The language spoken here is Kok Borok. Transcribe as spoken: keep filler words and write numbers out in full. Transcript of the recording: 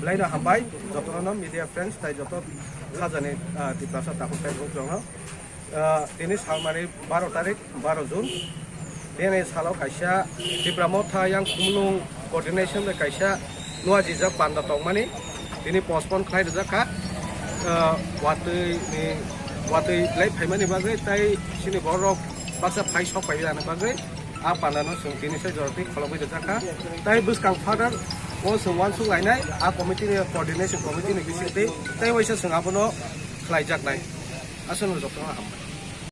Belai no hambai, jotono no media friends tai joto khajani, ah, Tiprasa takhuk tai rok jono. Ah, tini salmani baro tarik, baro June. Tini salo kaisa Tipra Motha yang Khumulwng coordination bai kaisa nua jijak panda tongmani. Tini postpone khlai rijak kha. Ah, watwi ni, watwi belai phaimani bagwi tai chini borok baksa phai sok pai ani bagwi. A pandano chwng tini se joroti kholobwi rijak kha. Tai bwskang further o chwng uansuk lainai a committee ni coordination committee ni bisingtwi tai waisa chwng abono khlaijaknai. Aswkno jotono hambai.